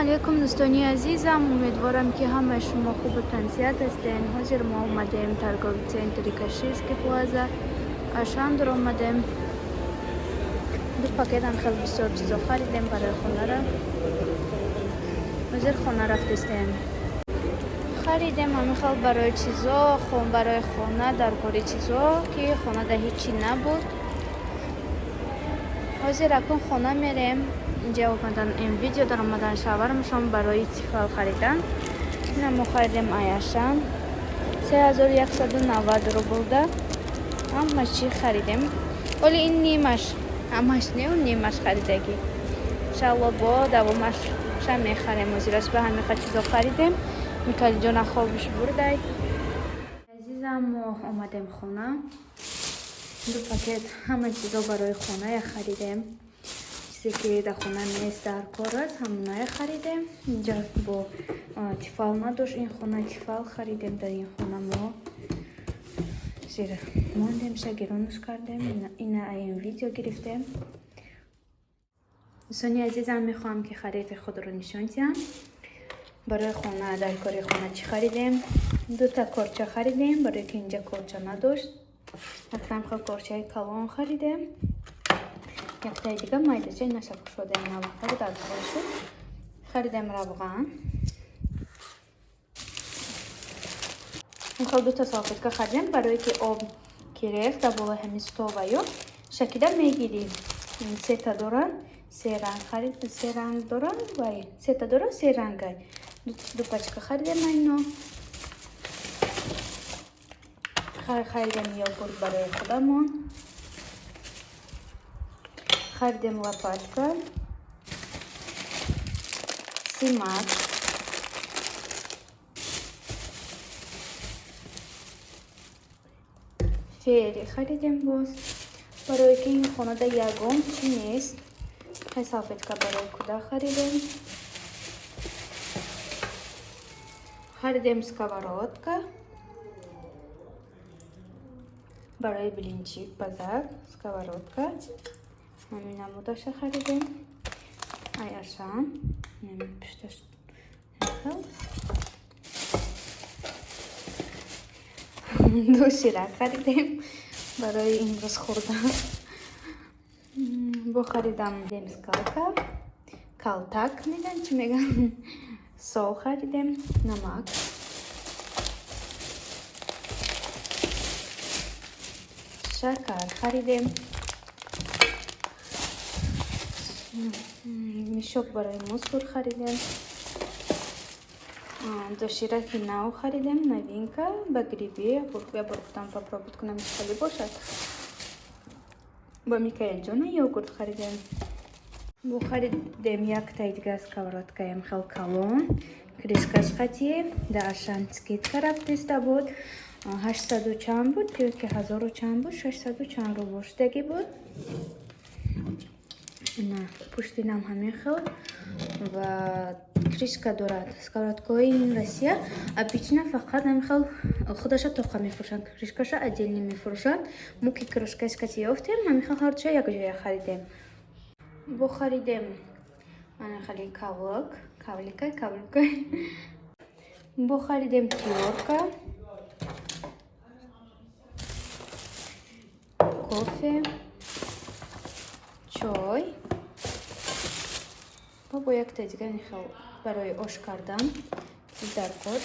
Алейкум, дӯстони азизам. Умедворам, ки ҳамаи шумо хубу тансиҳат ҳастен. Ҳозир мо омадем торговый центри Каширский Плаза. Ашан омадем. Ду пакетам хеле бисёр чизо харидем барои хонара. Ҳозир хона рафтестем. Харидем ҳамин хел барои чизо, барои хона, дар бори чизо, ки хонада ҳеҷ чӣ набуд. Ҳозир акун хона мерем. Инҷа омадан, видео дар омадан шавармшон барои Тефал харидан. Ина мо харидем ай Ашан 3190 рублда ҳама чӣ харидем. Оли ин нимаш, ҳамаш не, нимаш харидагӣ. Иншалло, бо давомаш ша мехарем. Ҳозираш ба ҳамиқа чизо харидем. Микалиҷона хобиш бурдай. Азизам, мо омадем хона. Ду пакет ҳама чизо барои хона харидем. Чизе ки дар хона нест, дар кор аст, ҳамоная харидем. Инҷа бо Тефал надошт ин хона, Тефал харидем. Дар ин хона мо зир мондем, ша гиронаш кардем. Ина айн видео гирифтем. Дӯстони азизам, мехоҳам, ки хариди худро нишон диҳам. Барои хона, дар кори хона чӣ харидем? Дута корча харидем, барои ки инҷа корча надошт. Яктам хел корчаи калон харидем, яктаи дига майдача наша кушодаем, навақар дар кор шуд. Харидем равған. Хел дута салфетка харидем, барое ки об ки рехт дар болои ҳамин столваю шакида мегирӣ. Сета доранд, се ранг харид, се ранг доранд, вай сета доранд, се рангай. Ду пачка харидем айно. Харидем йогурт барои худамон. Харидем лопатка, симак, Фейри харидем боз, барое ки ин хонада ягон чӣ нест. Хай, салфетка барои кӯдак харидем. Харидем сковородка барои блинчик пазак. Сковородка ҳамин намудаша харидем ай Ашан. Пушташ хел. Доширак харидем барои имрӯз хӯрдан. Бо харидам скалка, калтак меган, чӣ меган, сол харидем, намак, шакар харидем, мешок барои мусор харидем, дошираки нав харидем, новинка, ба гриби. Як бор гуфтам, попробовать кунам, чӣ хеле бошад. Ба Микаэлҷона йогурт харидем. Бо харидем яктаи дига сковородкаем хел калон, крышкаш қатӣ. Да Ашан скидка рафтиста буд, 800 чанд буд ё ки ҳазору чанд буд, 600 чанд рубл шудагӣ буд. На пуштинам ҳамин хел ва крышка дорад. Сковородкаҳои Россия обычно фақат ҳамин хел худаша тоқа мефурӯшанд, крышкаша отдельно мефурӯшанд. Мо ки крышкаш кати ёфтем, ҳамин хел ҳардуша якҷоя харидем. Бо харидем ана хели ковлик, ковлика, ковлика. Бо харидем тёрка, кофе, чой ва бо якта дига хел барои ош кардан чиз дар кор.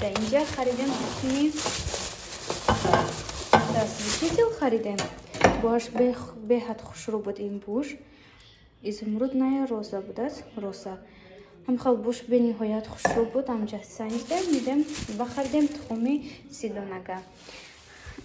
Дар инҷа харидем тухми освежитель харидем. Боаш беҳад хушрӯ буд. Ин буш изумрудная роза будааст, роса. Ҳамхел буш бениҳоят хушрӯ буд. Ҳамҷа санҷидем, дидем ва харидем тухми сидонага.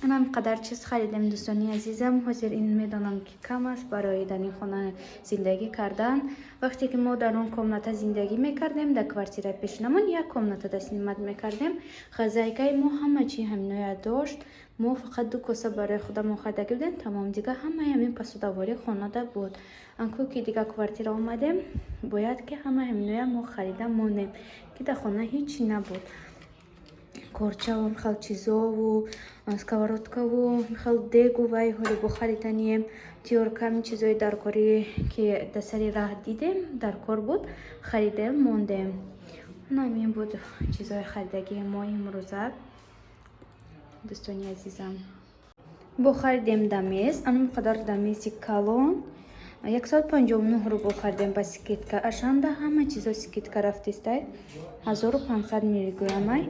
Анам қадар чиз харидем, дӯстони азизам. Ҳозир ин медонам, ки кам аст барои дар ин хона зиндагӣ кардан. Вақте ки мо дар он комната зиндагӣ мекардем, дар квартираи пешинамон як комната да снимать мекардем, хозяйкаи мо ҳама чи ҳаминоя дошт. Мо фақат ду коса барои худамон харидагӣ будем, тамом. Дига ҳамаи ҳамин посудаворӣ хонада буд. Анку ки дига квартира омадем, бояд ки ҳамаи ҳаминоя мо харида монем, ки дар хона ҳеҷ чи набуд. Корчаву хел чизову сковородкаву хел дегу вай ҳоли бо хариданием. Тёрка, ҳамин чизои даркорӣ, ки дар сари раҳ дидем, дар кор буд, харидем, мондем. Ҳамин буд чизои харидагии мо имрӯза, дӯстони азизам. Бо харидем Домест, анам қадар Домести калон, 159 рубл харидем ба скидка. Ашанда ҳама чизо скидка рафтистай, 1500 миллиграммай.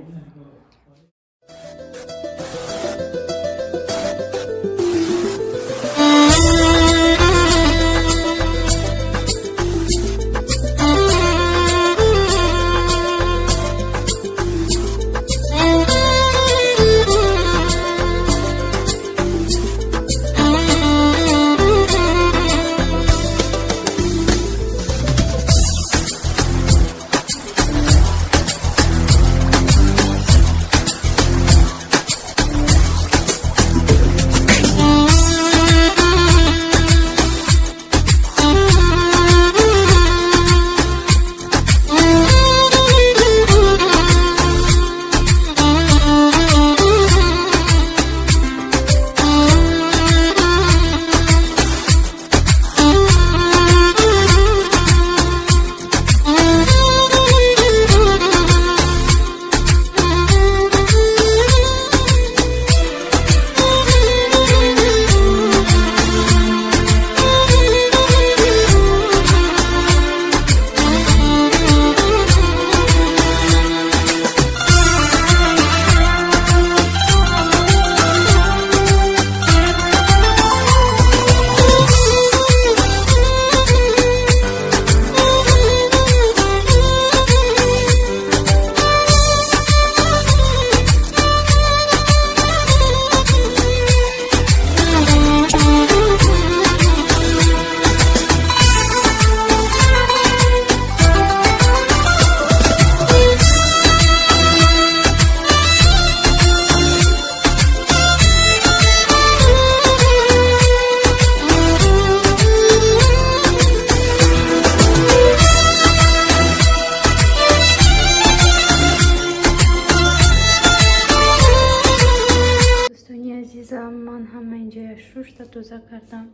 Шушта, тоза кардам.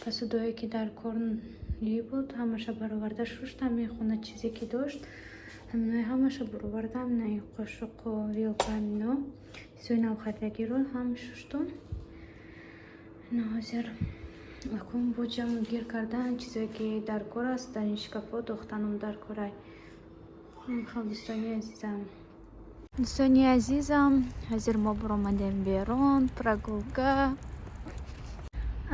Посудое, ки дар кор буд, ҳамаша бароварда шуштам. Мехона чизе ки дошт, ҳаминои ҳамаша баровардам. На қошуқу вилка, ҳамино чизои навхаридагиро ҳам шуштум. Ҳозир акун бо ҷамъу гир кардан чизое, ки дар кор аст, дар ин шкафҳо дохтанам дар корай. Хел, дӯстони азизам. Дӯстони азизам, ҳозир мо баромадем берун, прогулка.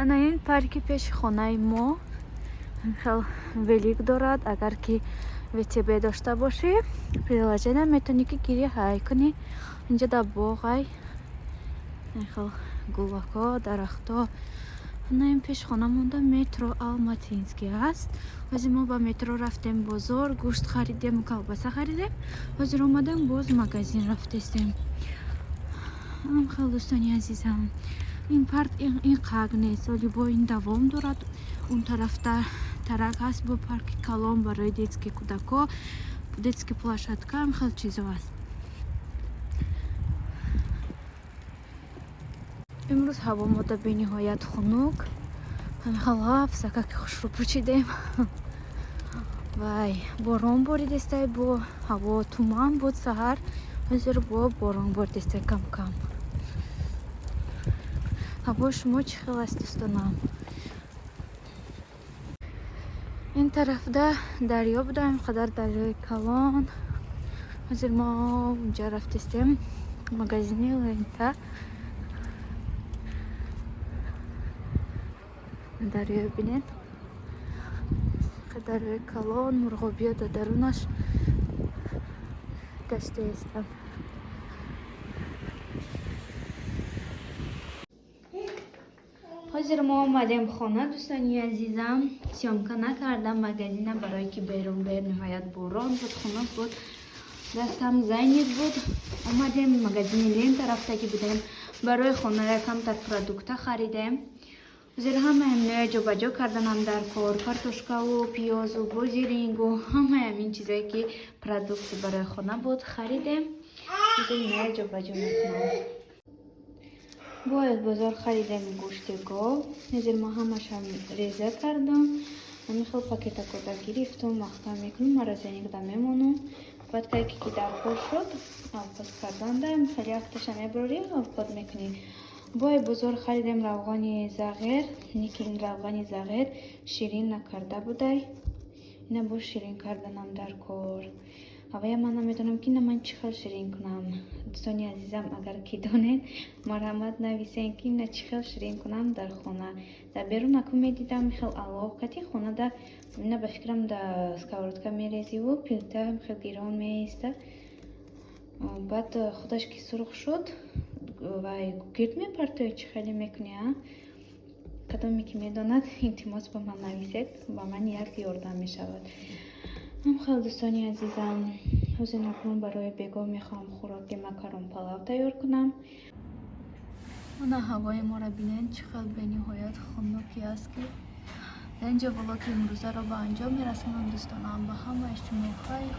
Ана ин парки пеши хонаи мо хел велик дорад. Агар ки ВТБ дошта бошӣ, приложение, метавонӣ ки гири ҳай кунӣ. Инҷа дар боғай хел гулакҳо, дарахтҳо. Ана ин пеши хона монда метро Алматинский аст. Ҳозир мо ба метро рафтем, бозор гӯшт харидем, колбаса харидем. Ҳозир омадем, боз магазин рафтестем. Хел, дӯстони азизам, ин парк ин қаг нест, вале бо ин давом дорад. Он тарафта тарак ҳаст, бо парки калон барои детский кӯдакҳо, детский площадка, хел чизо аст. Имрӯз ҳаво мода бениҳоят хунук, ҳамихел ғафсакаки хушрӯ пӯчидем. Вай, борон боридестай, бо ҳаво туман буд саҳар, ҳозир бо борон боридестай кам-кам. Ҳавои шумо чӣ хел аст, дӯстонам? Ин тарафда дарё буда, ин қадар дарёи калон. Ҳозир мо унҷа рафтестем, магазини Лента. Дарёро бинед, дарёи калон, мурғобиё дар дарунаш гаштаестанд. Ҳозир мо омадем хона, дӯстони азизам. Съёмка накардам магазина, барое ки берун бениҳоят борон буд, хунук буд, дастам занят буд. Омадем магазини Лента рафтагӣ будем, барои хона якамтар продукта харидем. Ҳозир ҳамаи ҳаминоя ҷобаҷо карданам дар кор, картошкаву пиёзу бозирингу ҳамаи ҳамин чизое, ки продукт барои хона буд, харидем. Ҳозир иноя ҷобаҷо мекунам. Бояд бозор харидем гӯшти гов. Ҳозир ман ҳамашам реза кардам. Ҳамин хел пакетакода гирифтум, маҳкам мекунам, морозильникда мемонам. Баъд кайке ки даркор шуд, овқот карданда хеле якташа мебарорӣ, овқот мекунӣ. Бой бозор харидем равғани зағир, лекин ин равғани зағир ширин накарда будай. Ина бо ширин карданам дар кор. Авая ман намедонам, ки ина ман чӣ хел ширин кунам. Дӯстони азизам, агар ки донед, марҳамат, нависен, ки ина чӣ хел ширин кунам дар хона. Дар берун аку медидам, хел алов кати хонада ина, ба фикрам, да сковородка мерезиву плита хел гирон меиста. Баъд худаш ки сурх шуд, вай гирд мепартои, чӣ хеле мекунӣ, а? Кадоме ки медонад, илтимос, ба ман нависед, ба ман як ёрдам мешавад. Хел, дӯстони азизам, ҳозир акнун барои бегоҳ мехоҳам хӯроки макарон палав тайёр кунам. Ана ҳавои моро бинед, чӣ хел бениҳоят хунуки аст, ки дар инҷо влоги имрӯзаро ба анҷом мерасонам. Дӯстонам, ба ҳамаи шумо хайр.